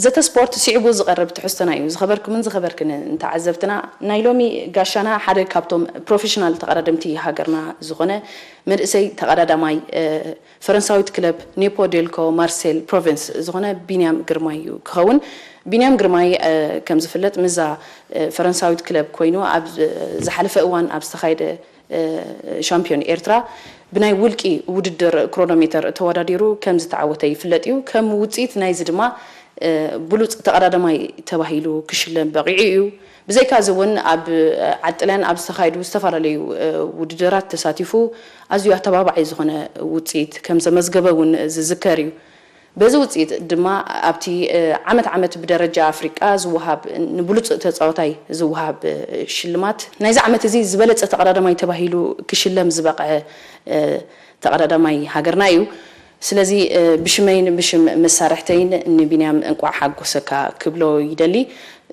ዘተ ስፖርት ስዒቡ ዝቐርብ ትሕዝቶና እዩ። ዝኸበርኩምን ዝኸበርክን ንተዓዘብትና፣ ናይ ሎሚ ጋሻና ሓደ ካብቶም ፕሮፌሽናል ተቐዳደምቲ ሃገርና ዝኾነ መንእሰይ ተቐዳዳማይ፣ እ፣ ፈረንሳዊት ክለብ ኔፖ ዴልኮ ማርሴል ፕሮቨንስ ዝኾነ ቢንያም ግርማይ እዩ ክኸውን። ቢንያም ግርማይ፣ እ፣ ከም ዝፍለጥ፣ ምዛ፣ እ፣ ፈረንሳዊት ክለብ ኮይኑ ኣብ ዝሓለፈ እዋን ኣብ ዝተኻየደ እ፣ ሻምፒዮን ኤርትራ ብናይ ውልቂ ውድድር ክሮኖሜተር ተወዳዲሩ ከም ዝተዓወተ ይፍለጥ እዩ። ከም ውጽኢት ናይዚ ድማ፣ እ፣ ብሉጽ ተቐዳዳማይ ተባሂሉ ክሽለም በቒዑ እዩ። ብዘይካዚ እውን ኣብ፣ እ፣ ዓዲ ጥልያን ኣብ ዝተኻየዱ ዝተፈላለዩ፣ እ፣ ውድድራት ተሳቲፉ ኣዝዩ ኣተባባዒ ዝኾነ ውጽኢት ከም ዘመዝገበ እውን ዝዝከር እዩ። በዚ ውጽኢት ድማ ኣብቲ፣ እ፣ ዓመት ዓመት ብደረጃ ኣፍሪቃ ዝወሃብ፣ ንብሉጽ ተጻዋታይ ዝወሃብ፣ እ፣ ሽልማት ናይዚ ዓመት እዚ ዝበለጸ ተቐዳዳማይ ተባሂሉ ክሽለም ዝበቕዐ፣ እ፣ ተቐዳዳማይ ሃገርና እዩ። ስለዚ፣ እ፣ ብሽመይን ብሽም መሳርሕተይን ንቢንያም እንቋዕ ሓጎሰካ ክብሎ ይደሊ።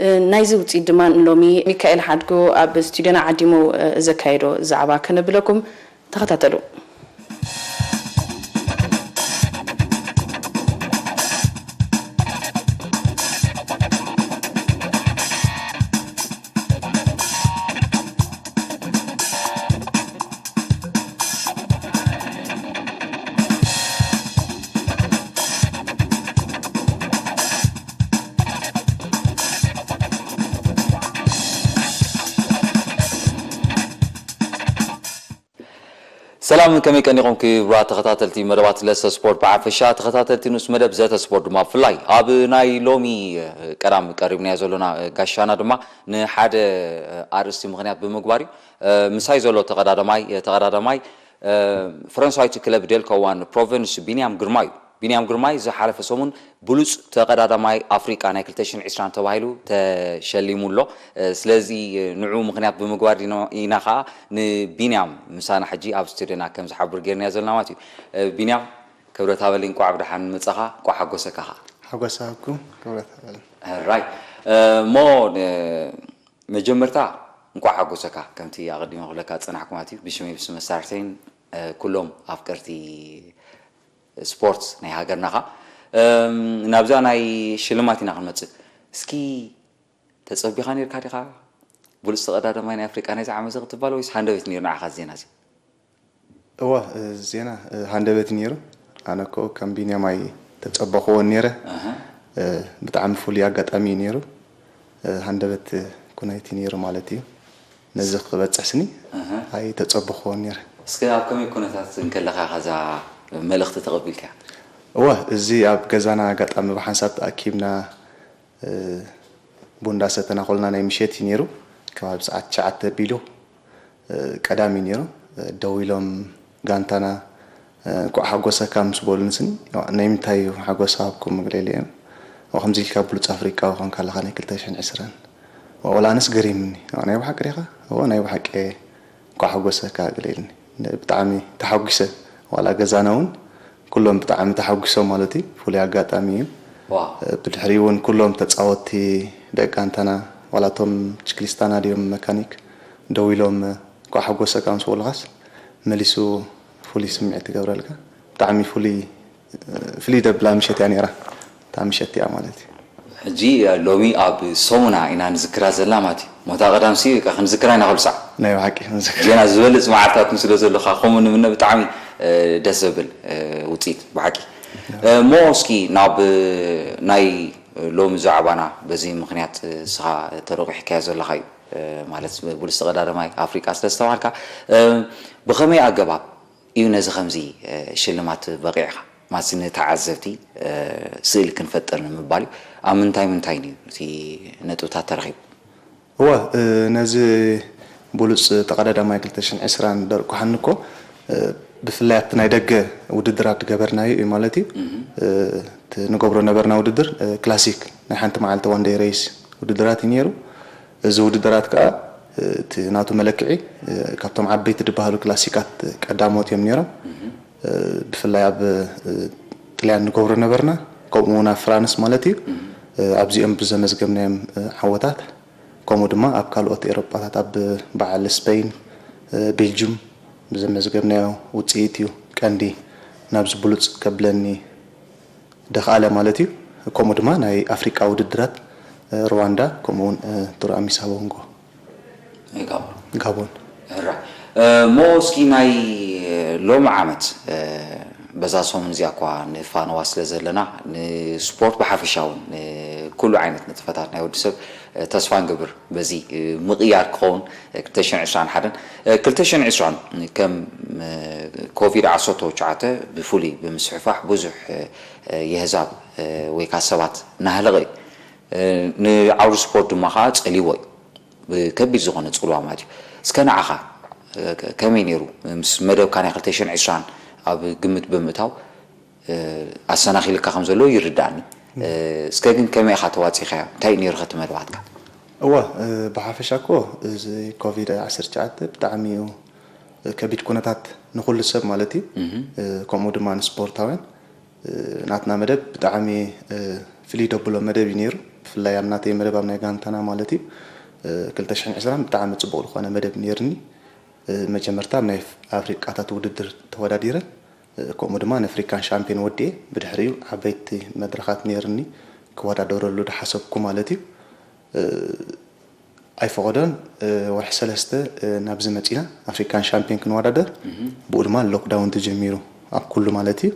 እ፣ ናይዚ ውጽኢት ድማ ንሎሚ ሚካኤል ሓድጎ ኣብ ስቱድዮና ዓዲሙ፣ እ፣ ዘካየዶ ዛዕባ ከነብለኩም። ተኸታተሉ። ሰላም፣ ከመይ ቀኒኹም ክቡራት ተኸታተልቲ መደባት ለሰ ስፖርት ብሓፈሻ፣ ተኸታተልቲ ንኡስ መደብ ዘተ ስፖርት ድማ ብፍላይ፣ ኣብ ናይ ሎሚ ቀዳም ቀሪብናዮ ዘሎና ጋሻና ድማ ንሓደ ኣርእስቲ ምኽንያት ብምግባር እዩ። ምሳይ ዘሎ ተቐዳዳማይ፣ ተቐዳዳማይ ፈረንሳዊት ክለብ ዴልኮ ዋን ፕሮቨንስ ቢንያም ግርማ እዩ። ቢንያም ግርማይ ዝሓለፈ ሰሙን ብሉጽ ተቐዳዳማይ ኣፍሪቃ ናይ ክልተ ሽሕን ዕስራን ተባሂሉ ተሸሊሙ ኣሎ። እ፣ ስለዚ፣ እ፣ ንዑ ምኽንያት ብምግባር ኢና፣ ኢና ኸዓ ንቢንያም ምሳና ሕጂ ኣብ ስቱድዮና ከም ዝሓብር ጌርናዮ ዘለና ማለት እዩ። እ፣ ቢንያም ክብረት ሃበለይ፣ እንቋዕ ብደሓን መጻኻ፣ እንቋዕ ሓጎሰካ ኸዓ። ሓጎስ ሃብኩም፣ ክብረት ሃበለይ። ራይ፣ እ፣ እሞ፣ እ፣ መጀመርታ እንቋዕ ሓጎሰካ፣ ከምቲ ኣቐዲመ ክብለካ ዝጸናሕኩ ማለት እዩ፣ ብሽመይ ብስም መሳርሕተይን፣ እ፣ ኩሎም ኣፍቀርቲ ስፖርት ናይ ሃገርና ኸዓ። እም፣ ናብዛ ናይ ሽልማት ኢና ክንመጽእ። እስኪ ተጸቢኻ ኔርካ ዲኻ? ብሉጽ ተቐዳዳማይ ናይ ኣፍሪቃ ናይዚ ዓመት እዚ ክትባል ወይስ ሃንደበት ነይሩ ንዓኻ እዚ ዜና እዚ? እወ፣ እዚ ዜና፣ እ፣ ሃንደበት ነይሩ። ኣነ እኮ ከም ቢንያም ኣይተጸበኽዎን ነይረ። ኣሃ። እ፣ ብጣዕሚ ፍሉይ ኣጋጣሚ እዩ ነይሩ። እ፣ ሃንደበት ኩነይቲ ነይሩ ማለት እዩ። ነዚ ክበጽሕ ስኒ ኣሃ። ኣይተጸበኽዎን ነይረ። እስከ ኣብ ከመይ ኩነታት እንከለኻ ኢኻ እዛ መልእኽቲ ተቐቢልካያ? እወ፣ እዚ ኣብ ገዛና ኣጋጣሚ ብሓንሳብ ተኣኪብና፣ እ፣ ቡን እንዳሰተና ኮልና ናይ ምሸት እዩ ነይሩ። ከባቢ ሰዓት ትሽዓተ ኣቢሉ፣ እ፣ ቀዳም እዩ ነይሩ። እ፣ ደዊሎም ጋንታና፣ እ፣ እንኳዕ ሓጎሰካ ምስ በሉኒ ስኒ፣ ናይ ምንታይ እዩ ሓጎስ ሃብኩም? እግለ ኢለዮም። ከምዚ ኢልካ ብሉጽ ኣፍሪቃዊ ኮንካ ኣለኻ ናይ ክልተ ሽሕን ዕስራን። ዋላ ኣነስ ገሪምኒ። ናይ ብሓቂ ዲኻ? እወ፣ ናይ ብሓቂ እየ። እንኳዕ ሓጎሰካ እግለ ኢልኒ። ብጣዕሚ ተሓጒሰ። ዋላ ገዛና እውን ኩሎም ብጣዕሚ ተሓጒሶም ማለት እዩ። ፍሉይ ኣጋጣሚ እዩ። ዋው። ብድሕሪኡ እውን ኩሎም ተጻወትቲ ደቂ ጋንታና፣ ዋላ እቶም ችክሊስታና ድዮም መካኒክ፣ ደው ኢሎም እንኳዕ ሓጎሰካ ምስ በሉኻስ መሊሱ ፍሉይ ስምዒት ትገብረልካ። ብጣዕሚ ፍሉይ፣ ፍልይ ደብላ ምሸት እያ ነይራ። እታ ምሸት እያ ማለት እዩ። ሕጂ ሎሚ ኣብ ሰሙና ኢና ንዝክራ ዘለና ማለት እዩ። ሞታ ቀዳምሲ በቃ ክንዝክራ ኢና ኩሉ ሳዕ። ናይ ብሓቂ ክንዝክር። ጌና ዝበልጽ መዓልታት ስለ ዘለኻ፣ ከምኡ ንምነ ብጣዕሚ፣ እ፣ ደስ ዘብል፣ እ፣ ውጽኢት ብሓቂ። እ፣ እሞ እስኪ ናብ ናይ ሎሚ ዛዕባና በዚ ምኽንያት እስኻ ተረቂሕካዮ ዘለኻ እዩ። እ፣ ማለት ብሉጽ ተቐዳዳማይ ኣፍሪቃ ስለ ዝተባሃልካ፣ እ፣ ብኸመይ ኣገባብ እዩ ነዚ ከምዚ፣ እ፣ ሽልማት በቒዕኻ? ማሲ ንተዓዘብቲ፣ እ፣ ስእሊ ክንፈጥር ንምባል እዩ። ኣብ ምንታይ ምንታይ እዩ እቲ ነጥብታት ተረኺቡ? እወ፣ እ፣ ነዚ ብሉጽ ተቐዳዳማይ ክልተ ሽሕን ዕስራን ደርቁ ሃኒ እኮ፣ እ፣ ብፍላይ ኣብቲ ናይ ደገ ውድድራት ገበርናዮ እዩ ማለት እዩ። እህ። እ፣ እቲ ንገብሮ ነበርና ውድድር፣ እ፣ ክላሲክ ናይ ሓንቲ መዓልቲ ዋን ደይ ሬስ ውድድራት እዩ ነይሩ። እዚ ውድድራት ከኣ፣ እ፣ እቲ ናቱ መለክዒ፣ እ፣ ካብቶም ዓበይቲ ዝበሃሉ ክላሲካት ቀዳሞት እዮም ነይሮም። እህ። እ፣ ብፍላይ ኣብ፣ እ፣ ጥልያን ንገብሮ ነበርና፣ ከምኡ እውን ኣብ ፍራንስ ማለት እዩ። እህ። እ፣ ኣብዚኦም ብዘመዝገብናዮም፣ እ፣ ዓወታት፣ ከምኡ ድማ ኣብ ካልኦት ኤሮጳታት፣ ኣብ በዓል ስፐይን፣ እ፣ ቤልጁም ብዘመዝገብናዮ ውጽኢት እዩ ቀንዲ ናብዚ ብሉጽ ከብለኒ ደኽኣለ ማለት እዩ። ከምኡ ድማ ናይ ኣፍሪቃ ውድድራት ሩዋንዳ፣ ከምኡ እውን ቱር ኣሚሳ ቦንጎ ጋቦን። ጋቦን። ሕራ እሞ እስኪ ናይ ሎሚ ዓመት በዛ ሰሙን እዚኣ እኳ ንፋነዋ ስለ ዘለና ንስፖርት ብሓፈሻ እውን ንኩሉ ዓይነት ንጥፈታት ናይ ወዲ ሰብ ተስፋ ንገብር። በዚ ምቕያር ክኸውን ክልተ ሽሕን ዕስራን ሓደን ክልተ ሽሕን ዕስራን ከም ኮቪድ ዓሰርተ ትሽዓተ ብፍሉይ ብምስሕፋሕ ብዙሕ የህዛብ ወይ ከዓ ሰባት እናሃለቐ እዩ። ንዓውዲ ስፖርት ድማ ከዓ ፀሊዎ እዩ። ብከቢድ ዝኾነ ፅልዋ ማለት እዩ። እስከ ንዓኻ ከመይ ነይሩ ምስ መደብካ ናይ ክልተ ሽሕን ዕስራን ኣብ ግምት ብምእታው ኣሰናኺልካ ከም ዘሎ ይርዳእኒ። እስከ ግን ከመይ ኢኻ ተዋፂኻዮ? እንታይ እዩ ነይሩ ኸቲ መደባትካ? እወ፣ ብሓፈሻ እኮ እዚ ኮቪድ ዓሰርተ ትሽዓተ ብጣዕሚ እዩ ከቢድ ኩነታት ንኹሉ ሰብ ማለት እዩ። ከምኡ ድማ ንስፖርታውያን ናትና መደብ ብጣዕሚ ፍልይ ደብሎ መደብ እዩ ነይሩ። ብፍላይ ኣብ ናተይ መደብ ኣብ ናይ ጋንታና ማለት እዩ ክልተ ሽሕን ዕስራን ብጣዕሚ ፅቡቕ ዝኾነ መደብ ነይርኒ። መጀመርታ ኣብ ናይ ኣፍሪቃታት ውድድር ተወዳዲረ፣ ከምኡ ድማ ንኣፍሪካን ሻምፒዮን ወዲኤ ብድሕሪኡ ዓበይቲ መድረኻት ነይርኒ ክወዳደረሉ ድሓሰብኩ ማለት እዩ። ኣይፈቐዶን። ወርሒ ሰለስተ ናብዚ መፂና ኣፍሪካን ሻምፒዮን ክንወዳደር ብኡ ድማ ሎክዳውን ተጀሚሩ ኣብ ኩሉ ማለት እዩ።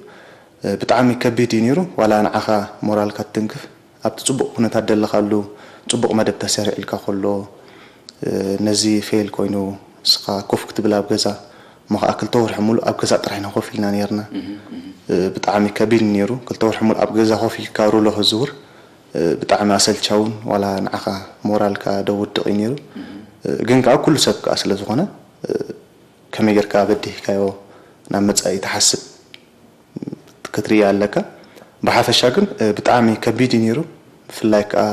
ብጣዕሚ ከቢድ እዩ ነይሩ። ዋላ ንዓኻ ሞራልካ ትትንክፍ ኣብቲ ፅቡቕ ኩነታት ደለኻሉ ፅቡቕ መደብ ተሰሪዕልካ ከሎ ነዚ ፌል ኮይኑ ንስኻ ኮፍ ክትብል ኣብ ገዛ እሞ ከዓ ክልተ ወርሒ ሙሉእ ኣብ ገዛ ጥራሕ ኢና ኮፍ ኢልና ነይርና። ብጣዕሚ ከቢድ ነይሩ። ክልተ ወርሒ ሙሉእ ኣብ ገዛ ኮፍ ኢልካ ሩሎ ክዝውር ብጣዕሚ ኣሰልቻውን ዋላ ንዓኻ ሞራልካ ደውድቕ እዩ ነይሩ። ግን ከዓ ኩሉ ሰብ ከዓ ስለ ዝኾነ ከመይ ጌርካ በዲህካዮ ናብ መጻኢ ትሓስብ ክትርእያ ኣለካ። ብሓፈሻ ግን ብጣዕሚ ከቢድ እዩ ነይሩ። ብፍላይ ከዓ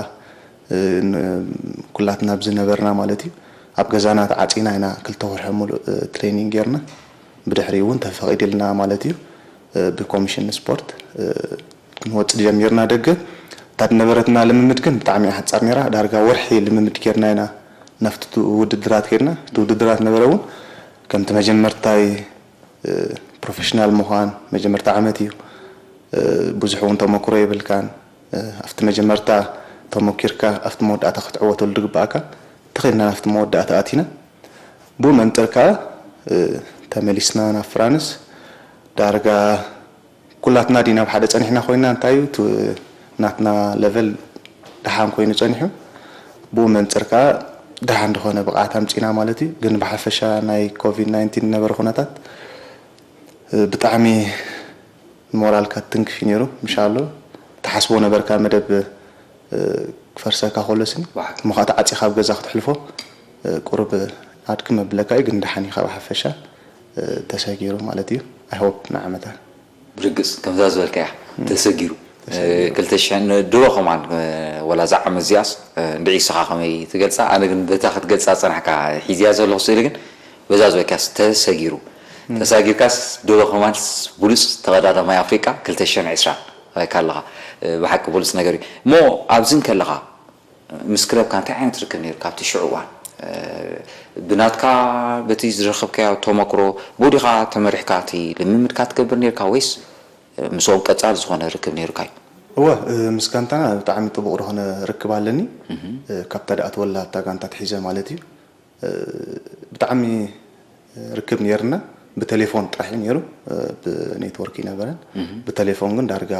ኩላትና ኣብ ዝነበርና ማለት እዩ ኣብ ገዛና ተዓፂና ኢና ክልተ ወርሒ ሙሉእ ትሬኒንግ ጌርና። ብድሕሪኡ እውን ተፈቒድልና ማለት እዩ ብኮሚሽን ስፖርት ክንወፅእ ጀሚርና ደገ። እታ ዝነበረትና ልምምድ ግን ብጣዕሚ እያ ሓፃር ነይራ። ዳርጋ ወርሒ ልምምድ ጌርና ኢና ናብቲ ውድድራት ከይድና። እቲ ውድድራት ነበረ እውን ከምቲ መጀመርታይ ፕሮፌሽናል ምዃን መጀመርታ ዓመት እዩ። ብዙሕ እውን ተመክሮ የብልካን። ኣብቲ መጀመርታ ተመኪርካ ኣብቲ መወዳእታ ክትዕወተሉ ዝግባኣካ ተኸድና ኣብቲ መወዳእታ ኣቲና። ብኡ መንፅር ከዓ ተመሊስና ናብ ፍራንስ። ዳርጋ ኩላትና ዲና ኣብ ሓደ ፀኒሕና ኮይና እንታይ እዩ ናትና ለቨል ደሓን ኮይኑ ፀኒሑ። ብኡ መንፅር ከዓ ደሓን ዝኾነ ብቕዓት ኣምፂና ማለት እዩ። ግን ብሓፈሻ ናይ ኮቪድ ናይንቲን ዝነበረ ኩነታት ብጣዕሚ ሞራልካ ትንክፍ እዩ ነይሩ። ምሻሎ ትሓስቦ ነበርካ መደብ ክፈርሰካ ከሎ ስኒ እሞ ከዓ ተዓፂኻ ኣብ ገዛ ክትሕልፎ ቁሩብ ኣድክም ኣብለካ እዩ። ግን ደሓን እዩ ካብ ሓፈሻ ተሰጊሩ ማለት እዩ። ኣይሆፕ ንዓመታ ብርግፅ ከምዛ ዝበልካያ ተሰጊሩ ክልተ ሽሕን ድሮ ከማን ወላ እዛ ዓመት እዚኣስ እንድዒ ስኻ ከመይ ትገልፃ? ኣነ ግን በታ ክትገልፃ ፀናሕካ ሒዝያ ዘለኹ ስእሊ ግን በዛ ዝበልካስ ተሰጊሩ ተሳጊርካስ ድሮ ከማን ብሉፅ ተቐዳዳማይ ኣፍሪቃ ክልተ ሽሕን ዕስራን ራይካ ኣለኻ። ብሓቂ ብሉፅ ነገር እዩ እሞ ኣብዚ እንከለኻ ምስ ክለብካ እንታይ ዓይነት ርክብ ነይሩ ካብቲ ሽዑ እዋን ብናትካ በቲ ዝረኸብካዮ ተመክሮ ብኡ ዲኻ ተመሪሕካ እቲ ልምምድካ ትገብር ነይርካ ወይስ ምስኦም ቀጻሊ ዝኾነ ርክብ ነይሩካ እዩ? እወ፣ ምስ ጋንታና ብጣዕሚ ጥቡቕ ዝኾነ ርክብ ኣለኒ። ካብታ ደኣ ትወላ ኣብታ ጋንታ ትሒዘ ማለት እዩ። ብጣዕሚ ርክብ ነይርና። ብቴሌፎን ጥራሕ እዩ ነይሩ፣ ብኔትወርክ ይነበረን። ብቴሌፎን ግን ዳርጋ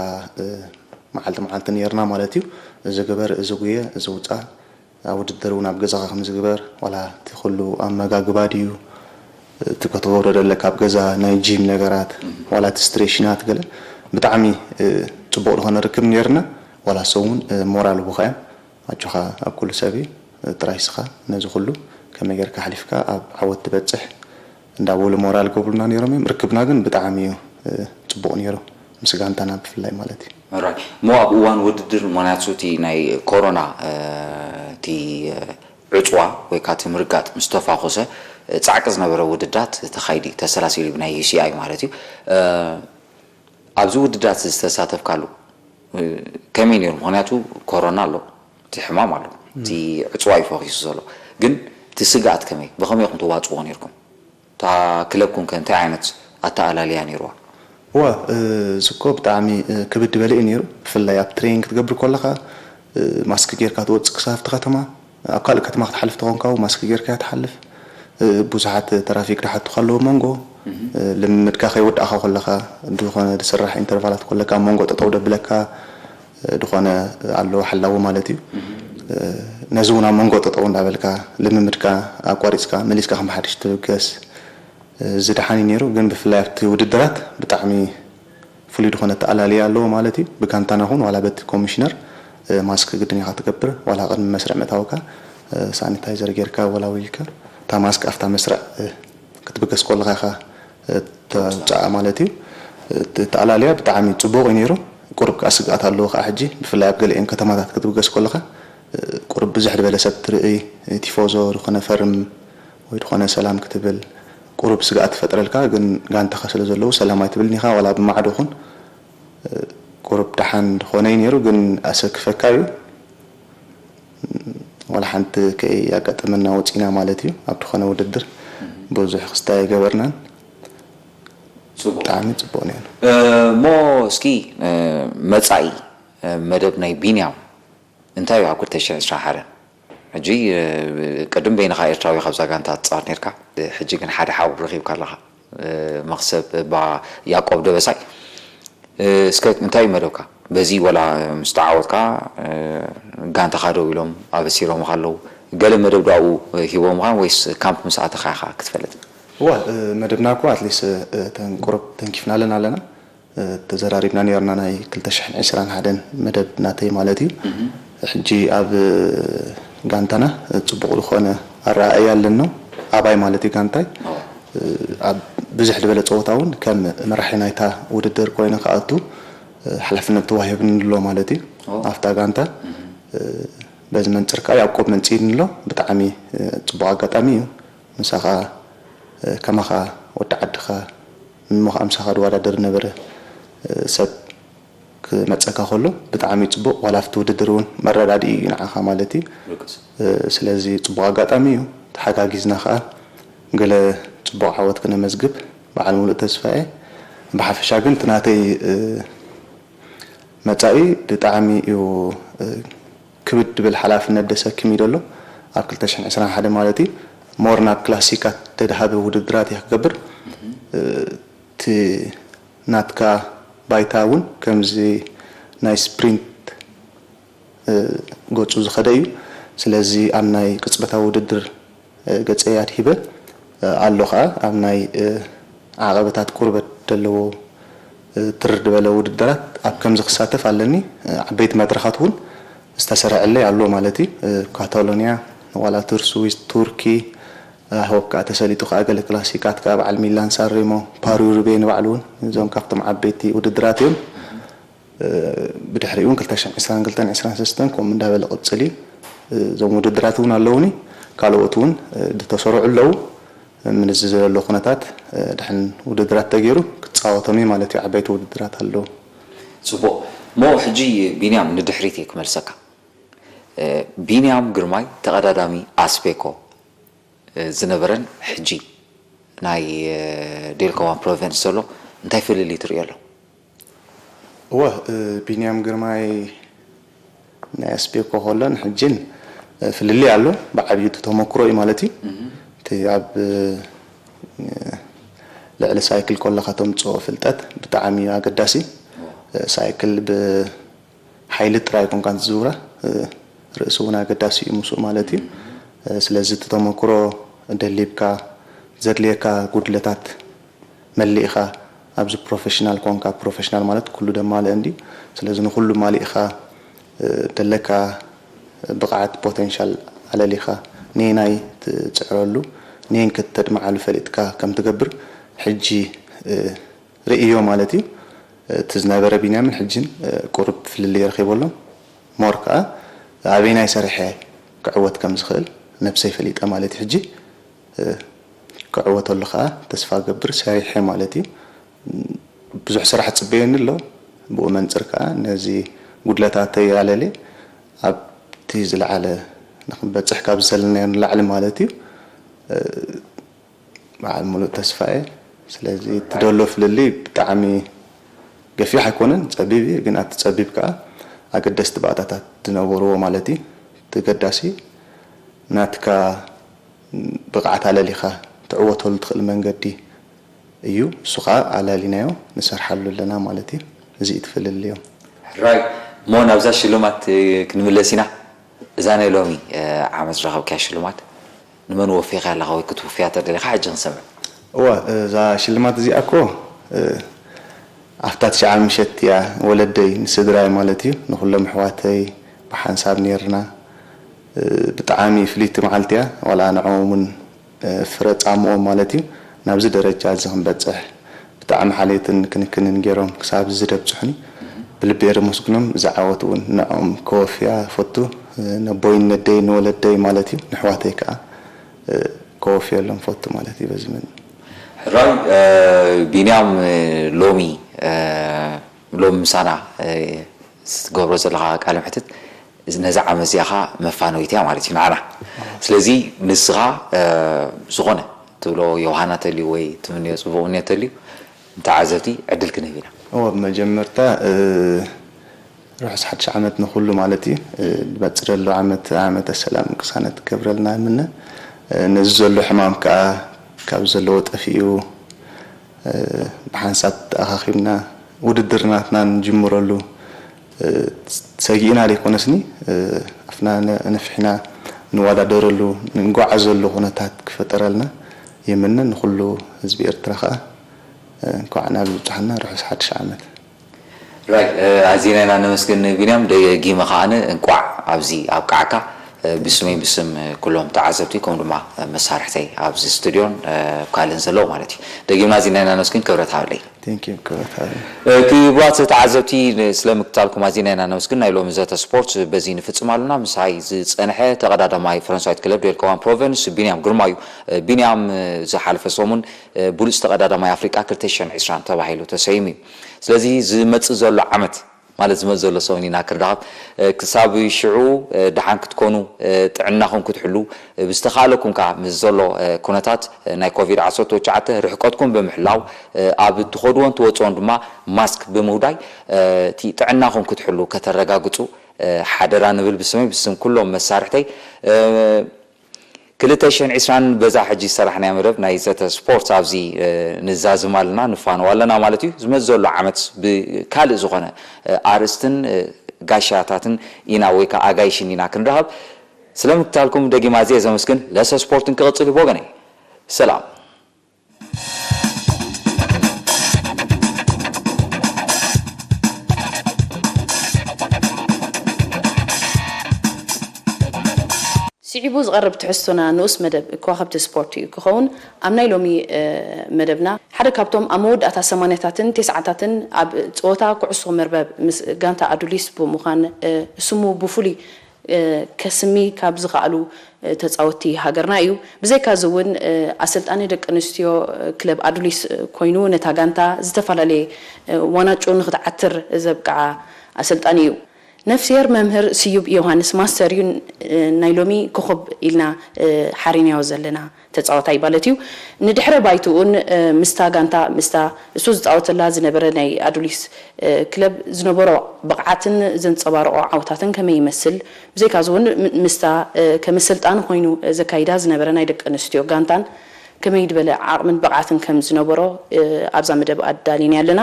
መዓልቲ መዓልቲ ነይርና ማለት እዩ። እዚ ግበር፣ እዚ ጉየ፣ እዚ ውፃእ፣ ኣብ ውድድር እውን ኣብ ገዛኻ ከም ዝግበር ዋላ እቲ ኩሉ ኣመጋግባ ድዩ እቲ ከተወርዶ ዘለካ ኣብ ገዛ ናይ ጂም ነገራት ዋላ እቲ ስትሬሽናት ገለ ብጣዕሚ ፅቡቕ ዝኾነ ርክብ ነይርና። ዋላ እሶም እውን ሞራል ቡኻ እዮም። ኣጆኻ ኣብ ኩሉ ሰብ እዩ ጥራይ ስኻ ነዚ ኩሉ ከመይ ጌርካ ኣሕሊፍካ ኣብ ዓወት ትበፅሕ እንዳበሉ ሞራል ገብሩና ነይሮም እዮም። ርክብና ግን ብጣዕሚ እዩ ፅቡቕ ነይሩ ምስ ጋንታና ብፍላይ ማለት እዩ። ራይት እሞ ኣብ እዋን ውድድር ምክንያቱ እቲ ናይ ኮሮና እቲ ዕፅዋ ወይ ከዓ እቲ ምርጋጥ ምስ ተፋኾሰ ፃዕቂ ዝነበረ ውድዳት ተኻይዲ ተሰላሲሉ ብናይ ዩሲኣይ ማለት እዩ። ኣብዚ ውድዳት ዝተሳተፍካሉ ከመይ ነይሩ? ምክንያቱ ኮሮና ኣሎ፣ እቲ ሕማም ኣሎ፣ እቲ ዕፅዋ እዩ ፈኺሱ ዘሎ። ግን እቲ ስግኣት ከመይ ብኸመይ ኢኹም ተዋፅዎ ነይርኩም? እታ ክለብኩም ከ እንታይ ዓይነት ኣተኣላልያ ነይርዋ? እዋ፣ እዚ እኮ ብጣዕሚ ክብድ ዝበለ እዩ ነይሩ። ብፍላይ ኣብ ትሬኒንግ ክትገብር ከለኻ ማስክ ጌርካ ትወፅእ ክሳብ ኣብቲ ከተማ። ኣብ ካልእ ከተማ ክትሓልፍ ተኾንካ እውን ማስክ ጌርካ ትሓልፍ። ብዙሓት ተራፊክ ድሓቱ ከለዉ መንጎ ልምምድካ ከይወዳእካ ከለኻ ዝኾነ ዝስራሕ ኢንተርቫላት ከለካ ኣብ መንጎ ጠጠው ደብለካ ዝኾነ ኣለዎ ሓላዊ ማለት እዩ። ነዚ እውን ኣብ መንጎ ጠጠው እንዳበልካ ልምምድካ ኣቋሪፅካ መሊስካ ከም ሓድሽ ትብገስ ዝደሓን እዩ ነይሩ። ግን ብፍላይ ኣብቲ ውድድራት ብጣዕሚ ፍሉይ ዝኾነ ኣተኣላልያ ኣለዎ ማለት እዩ። ብጋንታና ኹን ዋላ በቲ ኮሚሽነር ማስክ ግድን ኢኻ ትገብር፣ ዋላ ቅድሚ መስርዕ ምእታውካ ሳኒታይዘር ጌርካ ወላዊልካ እታ ማስክ ኣብታ መስርዕ ክትብገስ ከለኻ ኢኻ ተውፅኣ ማለት እዩ። እቲ ኣተኣላልያ ብጣዕሚ ፅቡቕ እዩ ነይሩ። ቁሩብ ከዓ ስግኣት ኣለዎ ከዓ ሕጂ ብፍላይ ኣብ ገሊአን ከተማታት ክትብገስ ከለኻ ቁሩብ ብዝሕ ዝበለ ሰብ ትርኢ፣ ቲፎዞ ዝኾነ ፈርም ወይ ዝኾነ ሰላም ክትብል ቁሩብ ስግኣት ትፈጥረልካ። ግን ጋንታኻ ስለ ዘለዉ ሰላም ኣይትብልን ኢኻ። ዋላ ብማዕዶ ኹን ቁሩብ ደሓን ዝኾነ እዩ ነይሩ፣ ግን ኣሰክፈካ እዩ። ዋላ ሓንቲ ከይ ኣጋጠመና ወፂና ማለት እዩ። ኣብ ዝኾነ ውድድር ብዙሕ ክስታይ ኣይገበርናን። ብጣዕሚ ፅቡቕ ነይሩ። እሞ እስኪ መፃኢ መደብ ናይ ቢንያም እንታይ እዩ ኣብ ክልተ ሽሕን ዕስራን ሓደን? ሕጂ ቅድም በይንኻ ኤርትራዊ ካብዛ ጋንታ ትፃወት ነርካ፣ ሕጂ ግን ሓደ ሓው ረኺብካ ኣለኻ። መኽሰብ እባ ያዕቆብ ደበሳይ፣ እስከ እንታይ እዩ መደብካ? በዚ ወላ ምስ ተዓወትካ ጋንታኻ ደው ኢሎም ኣበሲሮምኻ ኣለዉ። ገለ መደብ ዶ ኣብኡ ሂቦምኻ ወይስ ካምፕ ምስ ኣተኻ ኢኻ ክትፈልጥ? እወ፣ መደብና እኮ ኣትሊስት እተን ቁሩብ ተንኪፍናለን ኣለና። ተዘራሪብና ነይርና ናይ ክልተ ሽሕን ዕስራን ሓደን መደብ ናተይ ማለት እዩ። ሕጂ ኣብ ጋንታና ፅቡቕ ዝኾነ ኣረኣእያ ኣለና። ኣባይ ማለት እዩ ጋንታይ ኣብ ብዙሕ ዝበለ ፀወታ እውን ከም መራሒ ናይታ ውድድር ኮይነ ክኣቱ ሓላፍነት ተዋሂብኒ ኣሎ ማለት እዩ። ኣብታ ጋንታ በዚ መንፅር ከዓ ያዕቆብ መምፂእኒ ኣሎ። ብጣዕሚ ፅቡቕ ኣጋጣሚ እዩ። ምሳኻ ከማኻ ወዲ ዓድኻ እሞ ከዓ ምሳኻ ዝወዳደር ዝነበረ ሰብ ክመፀካ ከሎ ብጣዕሚ እዩ ፅቡቕ። ዋላ ኣብቲ ውድድር እውን መረዳድኢ እዩ ንዓኻ ማለት እዩ። ስለዚ ፅቡቕ ኣጋጣሚ እዩ። ተሓጋጊዝና ከዓ ገለ ፅቡቕ ዓወት ክነመዝግብ በዓል ሙሉእ ተስፋ እየ። ብሓፈሻ ግን እቲ ናተይ መፃኢ ብጣዕሚ እዩ ክብድ ድብል ሓላፍነት ደሰክም እዩ ደሎ ኣብ ክልተ ሽሕን ዕስራን ሓደን ማለት እዩ። ሞር ናብ ክላሲካት ደድሃበ ውድድራት እየ ክገብር። እቲ ናትካ ባይታ እውን ከምዚ ናይ ስፕሪንት ገፁ ዝኸደ እዩ። ስለዚ ኣብ ናይ ቅፅበታዊ ውድድር ገፀይ ኣድሂበ ኣሎ ከዓ ኣብ ናይ ዓቐበታት ቁርበት ዘለዎ ትርር ዝበለ ውድድራት ኣብ ከምዚ ክሳተፍ ኣለኒ። ዓበይቲ መድረኻት እውን ዝተሰርዐለይ ኣሎ ማለት እዩ። ካታሎኒያ፣ ዋላ ቱር ስዊስ፣ ቱርኪ፣ ኣህወብ ከዓ ተሰሊጡ ከዓ ገለ ክላሲካት ከዓ በዓል ሚላን ሳሬሞ፣ ፓሪ ሩቤ ንባዕሉ እውን እዞም ካብቶም ዓበይቲ ውድድራት እዮም። ብድሕሪኡ እውን ክልተ ሽሕን ዕስራን ክልተን ዕስራን ሰለስተን ከምኡ እንዳበለ ቅፅል እዩ። እዞም ውድድራት እውን ኣለውኒ ካልኦት እውን ዝተሰርዑ ኣለዉ። ምንዚ ዘሎ ኩነታት ድሕን ውድድራት ተገይሩ ክፃወቶም እዩ ማለት እዩ። ዓበይቲ ውድድራት ኣለዉ። ፅቡቕ። እሞ ሕጂ ቢንያም ንድሕሪት እየ ክመልሰካ። ቢንያም ግርማይ ተቐዳዳሚ ኣስፔኮ ዝነበረን ሕጂ ናይ ዴልኮማ ፕሮቨንስ ዘሎ እንታይ ፍልልይ ትርእዮ ኣሎ? እወ፣ ቢንያም ግርማይ ናይ ኣስቤኮ ከሎን ሕጅን ፍልልይ ኣሎ። ብዓብዩ እቲ ተመክሮ እዩ ማለት እዩ። እቲ ኣብ ልዕሊ ሳይክል ከለካ ተምፅኦ ፍልጠት ብጣዕሚ እዩ ኣገዳሲ። ሳይክል ብ ሓይሊ ጥራይ ኣይኮንካን ትዝውራ፣ ርእሲ እውን ኣገዳሲ እዩ ምስኡ ማለት እዩ። ስለዚ እቲ ተመክሮ ደሊብካ ዘድልየካ ጉድለታት መሊእኻ ኣብዚ ፕሮፌሽናል ኮንካ፣ ፕሮፌሽናል ማለት ኩሉ ደማልእ እንድዩ። ስለዚ ንኩሉ ማሊእኻ ደለካ ብቕዓት ፖቴንሻል ኣለሊኻ ነየናይ ትፅዕረሉ ነየን ከተድምዓሉ ፈሊጥካ ከም ትገብር ሕጂ ርእዮ ማለት እዩ። እቲ ዝነበረ ቢንያምን ሕጅን ቁሩብ ፍልልይ ረኺቦ ኣሎ። ሞር ከዓ ኣበይናይ ሰሪሐ ክዕወት ከም ዝኽእል ነብሰይ ፈሊጠ ማለት እዩ። ሕጂ ክዕወተሉ ከዓ ተስፋ ገብር ሰሪሐ ማለት እዩ። ብዙሕ ስራሕ ፅበየኒ ኣሎ። ብኡ መንፅር ከዓ ነዚ ጉድለታተይ ኣለለ ኣብቲ ዝለዓለ ንክንበፅሕ ካብ ዝዘለናዮ ንላዕሊ ማለት እዩ። በዓል ሙሉእ ተስፋ እየ። ስለዚ እቲ ዘሎ ፍልልይ ብጣዕሚ ገፊሕ ኣይኮነን፣ ጸቢብ እዩ። ግን ኣብቲ ጸቢብ ከኣ ኣገደስቲ ባእታታት ዝነበርዎ ማለት እዩ። ተገዳሲ ናትካ ብቕዓት ኣለሊኻ ትዕወተሉ ትኽእል መንገዲ እዩ። እሱ ኸኣ ኣላሊናዮ ንሰርሓሉ ኣለና ማለት እዩ። እዚ እዩ እቲ ፍልልዮም። ሕራይ። እሞ ናብዛ ሽልማት ክንምለስ ኢና። እዛ ናይ ሎሚ ዓመት ዝረኸብካያ ሽልማት ንመን ወፊኻ ኣለኻ ወይ ክትውፍያ ተደሊኻ ሕጂ ክንሰምዕ? እወ፣ እዛ ሽልማት እዚኣ እኮ ኣብታ ትሽዓ ምሸት እያ። ወለደይ ንስድራይ ማለት እዩ፣ ንኹሎም ኣሕዋተይ ብሓንሳብ ነይርና። ብጣዕሚ ፍልይቲ መዓልቲ እያ። ዋላ ንዕኦም እውን ፍረ ጻምኦም ማለት እዩ፣ ናብዚ ደረጃ እዚ ክንበጽሕ ብጣዕሚ ሓልዮትን ክንክንን ገይሮም ክሳብ እዚ ደብጽሑኒ ብልቢ እየ ዘመስግኖም። እዛ ዓወት እውን ንዕኦም ከወፍያ እፈቱ። ነቦይን ነደይን ንወለደይ ማለት እዩ፣ ንኣሕዋተይ ከኣ ከወፍየሎም እፈቱ ማለት እዩ። በዚ መን ሕራይ። ቢንያም፣ ሎሚ ሎሚ ምሳና ትገብሮ ዘለኻ ቃለ መሕትት ነዛ ዓመት እዚኣ ኸኣ መፋነዊት እያ ማለት እዩ ንዓና። ስለዚ ንስኻ ዝኾነ ትብሎ ዮሃና ተልዩ ወይ ትምንዮ ጽቡቕ ምንዮት ተልዩ ንተዓዘብቲ ዕድል ክንህብ ኢና። እወ፣ ብመጀመርታ ርሑስ ሓድሽ ዓመት ንኹሉ ማለት እዩ። ዝመጽእ ዘሎ ዓመት ዓመተ ሰላም ቅሳነት ክገብረልና ይምነ። ነዚ ዘሎ ሕማም ከኣ ካብ ዘለዎ ጠፊኡ ብሓንሳብ ተኣኻኺብና ውድድር ናትና ንጅምረሉ ሰጊእና ዘይኮነስኒ ኣፍና ነፊሕና ንወዳደረሉ ንጓዓዘሉ ኩነታት ክፈጠረልና ይምነ። ንኹሉ ህዝቢ ኤርትራ ከኣ እንኳዕ ናብ ዝበጽሓና ርሑስ ሓድሽ ዓመት። ራይ፣ ኣዚና ኢና ነመስግን ቢንያም። ደጊመ ከኣ እንቋዕ ኣብዚ ኣብቃዕካ። ብስመይ ብስም ኩሎም ተዓዘብቲ ከምኡ ድማ መሳርሕተይ ኣብዚ ስቱድዮን ካልእን ዘለዉ ማለት እዩ። ደጊምና ኣዚና ኢና ነመስግን። ክብረት ሃበለይ። Thank you፣ ክብረት ሃበለይ። ክቡራት ተዓዘብቲ፣ ስለ ምክታልኩም ኣዚና ኢና ነመስግን። ናይ ሎሚ ዘተ ስፖርት በዚ ንፍጽም ኣለና። ምሳይ ዝጸንሐ ተቐዳዳማይ ፈረንሳዊት ክለብ ዴልኮዋን ፕሮቨንስ ቢንያም ግርማ እዩ። ቢንያም ዝሓለፈ ሰሙን ብሉጽ ተቐዳዳማይ ኣፍሪቃ ክልተ ሽሕን ዕስራን ተባሂሉ ተሰይሙ እዩ። ስለዚ ዝመጽእ ዘሎ ዓመት ማለት ዝመጽእ ዘሎ ሰሙን ኢና ክራኸብ። ክሳብ ሽዑ ደሓን ክትኮኑ፣ ጥዕናኹም ክትሕሉ፣ ብዝተኻእለኩም ከኣ ምስ ዘሎ ኩነታት ናይ ኮቪድ ዓሰርተ ትሽዓተ ርሕቀትኩም ብምሕላው፣ ኣብ ትኸድዎን ትወጽኦን ድማ ማስክ ብምውዳይ እቲ ጥዕናኹም ክትሕሉ ከተረጋግጹ ሓደራ ንብል ብስመይ ብስም ኩሎም መሳርሕተይ። ክልተ ሽሕን ዕስራን በዛ ሕጂ ዝሰራሕናያ መደብ ናይ ዘተ ስፖርት ኣብዚ ንዛዝም ኣለና፣ ንፋነው ኣለና ማለት እዩ። ዝመጽእ ዘሎ ዓመት ብካልእ ዝኾነ ኣርእስትን ጋሻታትን ኢና ወይ ከኣ ኣጋይሽን ኢና ክንራኸብ። ስለ ምክታልኩም ደጊም ኣዝየ ዘመስግን። ለሰ ስፖርትን ክቕጽል እዩ ብወገነይ። ሰላም። ስዒቡ ዝቐርብ ትሕዝቶና ንኡስ መደብ ከዋኽብቲ ስፖርት እዩ ክኸውን። ኣብ ናይ ሎሚ መደብና ሓደ ካብቶም ኣብ መወዳእታ ሰማንያታትን ቴስዓታትን ኣብ ጸወታ ኩዕሶ መርበብ ምስ ጋንታ ኣዱሊስ ብምዃን ስሙ ብፍሉይ ከስሚ ካብ ዝኸኣሉ ተጻወትቲ ሃገርና እዩ። ብዘይካዚ እውን ኣሰልጣኒ ደቂ ኣንስትዮ ክለብ ኣዱሊስ ኮይኑ ነታ ጋንታ ዝተፈላለየ ዋናጩ ንክትዓትር ዘብቅዓ ኣሰልጣኒ እዩ። ነፍስሄር መምህር ስዩብ ዮሃንስ ማስተር እዩ ናይ ሎሚ ኮኸብ ኢልና ሓሪናዮ ዘለና ተጻዋታይ ማለት እዩ። ንድሕረ ባይትኡን ምስታ ጋንታ ምስታ እሱ ዝጻወተላ ዝነበረ ናይ ኣዱሊስ ክለብ ዝነበሮ ብቕዓትን ዘንጸባረቖ ዓወታትን ከመይ ይመስል? ብዘይካዚ እውን ምስታ ከም ኣሰልጣኒ ኮይኑ ዘካይዳ ዝነበረ ናይ ደቂ ኣንስትዮ ጋንታን ከመይ ዝበለ ዓቕምን ብቕዓትን ከም ዝነበሮ ኣብዛ መደብ ኣዳሊና ኣለና።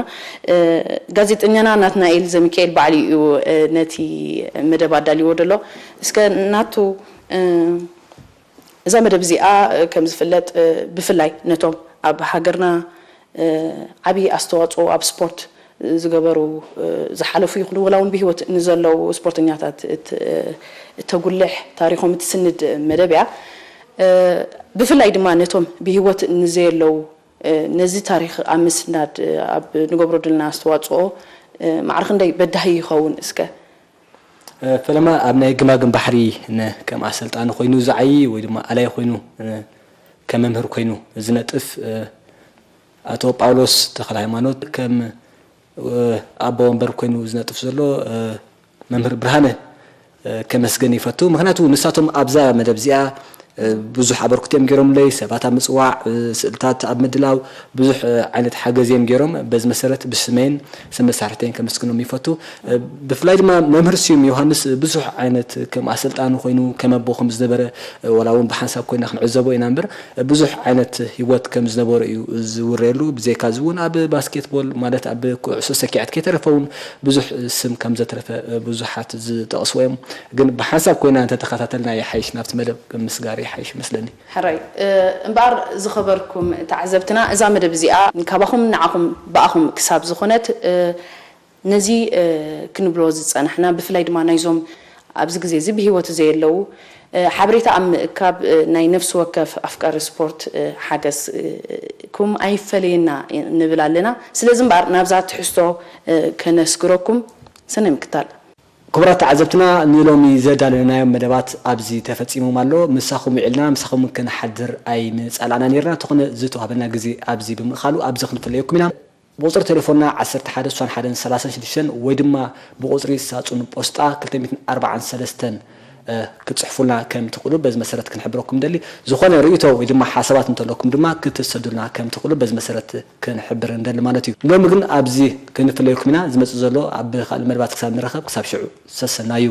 ጋዜጠኛና ናትናኤል ዘሚካኤል ባዕሉ እዩ ነቲ መደብ ኣዳልዎ ዘሎ። እስከ ናቱ፣ እዛ መደብ እዚኣ ከም ዝፍለጥ ብፍላይ ነቶም ኣብ ሃገርና ዓብዪ ኣስተዋፅኦ ኣብ ስፖርት ዝገበሩ ዝሓለፉ ይኹኑ ወላ እውን ብህይወት ንዘለዉ ስፖርተኛታት እተጉልሕ ታሪኾም እትስንድ መደብ እያ። ብፍላይ ድማ ነቶም ብህይወት ንዘየለዉ ነዚ ታሪኽ ኣብ ምስናድ ኣብ ንገብሮ ዘለና ኣስተዋፅኦ ማዕረ ክንደይ በዳሂ ይኸውን እስከ? ፈለማ ኣብ ናይ ግማግም ባሕሪ ን ከም ኣሰልጣኒ ኮይኑ ዝዓዪ ወይ ድማ ኣላይ ኮይኑ ከም መምህር ኮይኑ ዝነጥፍ ኣቶ ጳውሎስ ተኽለሃይማኖት ከም ኣቦ ወንበር ኮይኑ ዝነጥፍ ዘሎ መምህር ብርሃነ ከመስግን ይፈቱ። ምኽንያቱ ንሳቶም ኣብዛ መደብ እዚኣ ብዙሕ ኣበርክቶ እዮም ገይሮምለይ። ሰባት ኣብ ምፅዋዕ፣ ስእልታት ኣብ ምድላው ብዙሕ ዓይነት ሓገዝ እዮም ገይሮም። በዚ መሰረት ብስመይን ስም መሳርሕተይን ከመስግኖም ይፈቱ። ብፍላይ ድማ መምህር ስዩም ዮሃንስ ብዙሕ ዓይነት ከም ኣሰልጣኒ ኮይኑ ከም ኣቦ ከም ዝነበረ ዋላ እውን ብሓንሳብ ኮይና ክንዕዘቦ ኢና እምበር ብዙሕ ዓይነት ህይወት ከም ዝነበረ እዩ ዝውረየሉ። ብዘይካ እዚ እውን ኣብ ባስኬትቦል ማለት ኣብ ኩዕሶ ሰኪዐት ከይተረፈ እውን ብዙሕ ስም ከም ዘትረፈ ብዙሓት ዝጠቕስዎ እዮም። ግን ብሓንሳብ ኮይና እንተተኸታተልና ይሓይሽ፣ ናብቲ መደብ ምስጋር ይሓይሽ ይመስለኒ። ሕራይ እምበኣር ዝኸበርኩም ተዓዘብትና፣ እዛ መደብ እዚኣ ካባኹም ንዓኹም ብኣኹም ክሳብ ዝኾነት ነዚ ክንብሎ ዝጸናሕና፣ ብፍላይ ድማ ናይዞም ኣብዚ ግዜ እዚ ብህይወት ዘየለዉ ሓበሬታ ኣብ ምእካብ ናይ ነፍሲ ወከፍ ኣፍቃሪ ስፖርት ሓገዝኩም ኣይፈለየና ንብል ኣለና። ስለዚ እምበኣር ናብዛ ትሕዝቶ ከነስግረኩም። ሰናይ ምክታል። ክቡራት ተዓዘብትና፣ ንሎሚ ዘዳለናዮም መደባት ኣብዚ ተፈጺሞም ኣሎ። ምሳኹም ውዒልና ምሳኹም ክንሓድር ኣይምጸላእና ነይርና። እንተኾነ ዝተዋህበና ግዜ ኣብዚ ብምእካሉ ኣብዚ ክንፍለየኩም ኢና። ብቁጽሪ ቴሌፎንና ዓሰርተ ሓደ ስሳን ሓደን ሰላሳን ሽዱሽተን ወይ ድማ ብቁጽሪ ሳጹን ፖስጣ ክልተ ሚእትን ኣርባዓን ሰለስተን ክትጽሕፉልና ከም ትኽእሉ በዚ መሰረት ክንሕብረኩም ደሊ። ዝኾነ ርእይቶ ወይ ድማ ሓሳባት እንተለኩም ድማ ክትሰዱልና ከም ትኽእሉ በዚ መሰረት ክንሕብር እንደሊ ማለት እዩ። ሎሚ ግን ኣብዚ ክንፍለየኩም ኢና። ዝመጽእ ዘሎ ኣብ ካልእ መደባት ክሳብ ንረኸብ፣ ክሳብ ሽዑ ሰሰናዩ።